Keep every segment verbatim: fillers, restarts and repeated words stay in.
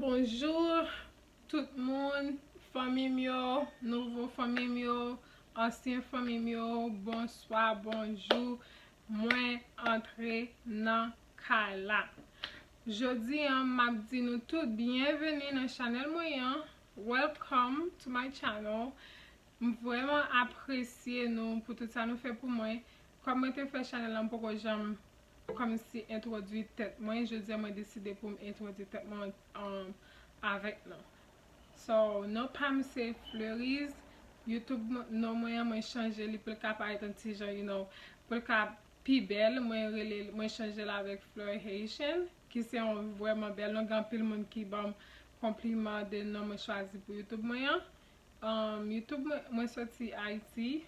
Bonjou tout moun, fanmi m yo, nouvo fanmi m yo, ansyen fanmi m yo, bonswa, bonjou, mwen antre nan kay la. Jodi an, m ap di nou tout byenveni nan chanèl mwen an. Welcome to my channel. M vrèman apresye nou pou tout sa nou fè pou mwen. Kòm mwen te fè chanèl la, m poko janm kòmsi entwodui tèt mwen. Jodi a, mwen deside pou m entwodui tèt mwen, um, avèk nou. So, non pa m se Fleuriz. YouTube non mwen an, mwen chanje li pou l ka parèt yon ti jan, you know, pou l ka pi bèl. Mwen rele, mwen chanje l avèk Fleur Haitian, ki se yon vrèman bèl non. Gen anpil moun ki ban m konpliman de non mwen chwazi pou YouTube mwen an. Um, YouTube mwen, mwen soti Ayiti.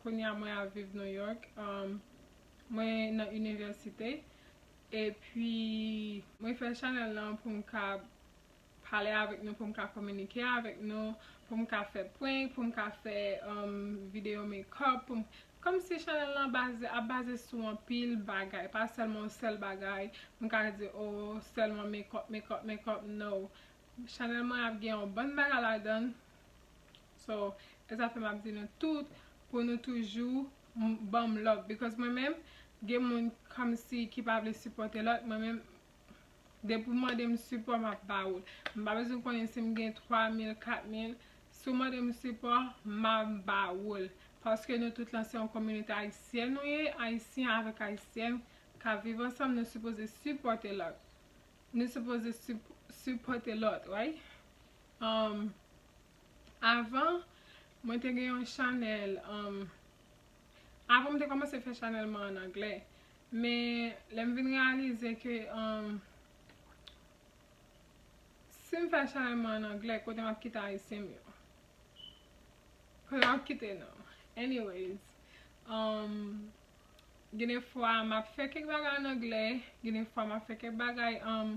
Kounye a mwen ap viv New York. Um, mwen nan inivèsite. Epi, mwen fè chanèl lan pou m ka pale avèk nou, pou m ka kominike avèk nou, pou m ka fè prank, pou m ka fè, um, videyo makeup, pou m, kòmsi chanèl lan baze, ap baze sou anpil bagay, pa sèlman yon sèl bagay. M ka di, oh, sèlman makeup, makeup, makeup, no. Chanèl mwen ap gen yon bann bagay ladan. So, e sa fè m ap di nou tout pou nou toujou m-, ban m love. Because mwen menm, gen moun kòmsi ki pa vle sipòte lòt. Mwen menm, depi w mande m sipò, m ap ba ou l. M pa bezwen konnen si m gen twa mil, kat mil. Si w mande m sipò, m ap ba ou l. Paske nou tout lan se yon kominote ayisyèn nou ye, ayisyen avèk ayisyèn k ap viv ansanm, nou sipoze sipòte lòt. Nou sipoze sip-, sipòte lòt, right? Um, avan, mwen te gen yon chanèl, um, avan mwen te kòmanse fè chanèl mwen an anglè. Men, lè m vin reyalize ke, um, si m fè chanèl mwen an anglè, kote m ap kite ayisyen m yo? Kote m ap kite nou? Anyways, um, gen de fwa m ap fè kèk bagay an anglè, gen de fwa m ap fè kèk bagay, um,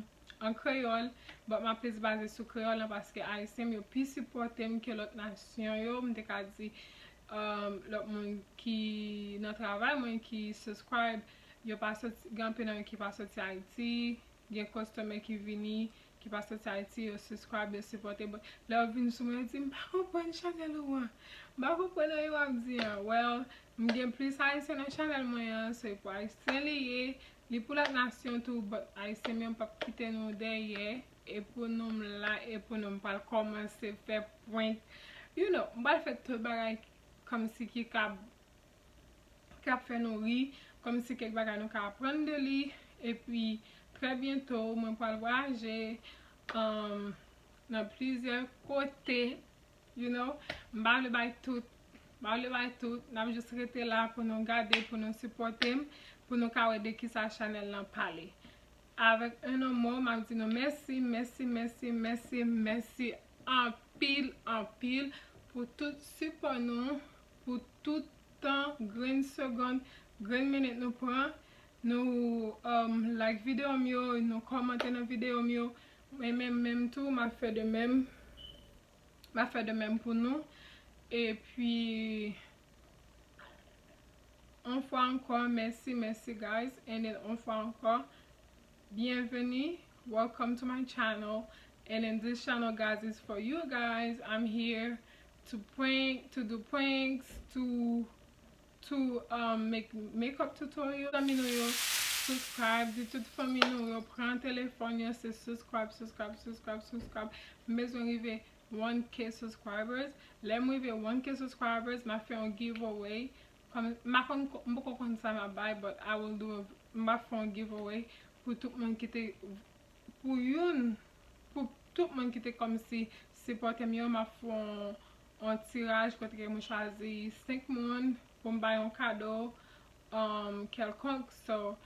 an kreyòl, but m ap plis baze sou kreyòl lan paske ayisyen m yo pi sipòte m ke lòt nasyon yo. M te ka di, um, lòt moun ki nan travay mwen ki subscribe, yo pa soti, gen anpil nan yo ki pa soti Ayiti. Gen customer ki vini, ki pa soti Ayiti, yo subscribe, yo sipòte, but lè yo vin sou mwen, yo di, "M pa konprann chanèl ou an. M pa konprann anyen w ap di an." Well, m gen plis ayisyen nan chanèl mwen an, so e pou ayisyen li ye, li pou lòt nasyon tou, but ayisyen m yo, m p ap kite nou dèyè, e pou nou m la, e pou nou m pral kòmanse fè prank. You know, m pral fè tout bagay kòmsi ki ka k ap fè nou ri, kòmsi kèk bagay nou ka aprann de li. Epi, trè byento, mwen pral vwayaje, um, nan plizyè kote, you know. M pa vle bay tout, m pa vle bay tout. N ap jis rete la pou nou gade, pou nou sipòte m, pou nou ka wè de kisa chanèl lan pale. Avèk un mot, m ap di nou mèsi, mèsi, mèsi, mèsi, mèsi anpil, anpil pou tout sipò nou, pou tout tan, grenn segonn, grenn minit nou pran. Nou, um, like videyo m yo, nou kòmante nan videyo m yo. Mwen menm, menm tou, m ap fè de menm. M ap fè de menm pou nou. Epi, yon fwa ankò, mèsi, mèsi, guys. And then, yon fwa ankò, bienvenue. Welcome to my channel. And then this channel, guys, is for you guys. I'm here to prank, to do pranks, to, to, um, make makeup tutorial. Zanmi nou yo, subscribe. Di tout fanmi nou yo, pran telefòn yo, se subscribe, subscribe, subscribe, subscribe. M bezwen rive one K subscribers. Lè m rive one K subscribers, m ap fè yon giveaway. Kòm, m pa konn, m poko konn sa m ap bay, but I will do a, m ap fè yon giveaway pou tout moun ki te, pou youn, pou tout moun ki te kòmsi sipòte m yo, m ap fè yon, yon tiraj kote ke mwen chwazi senk moun pou m bay yon kado, um, kèlkonk. So,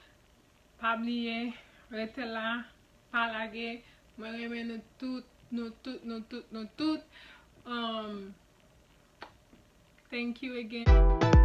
pa bliye, rete la, pa lage. Mwen renmen nou tout, nou tout, nou tout, nou tout. Um, thank you again.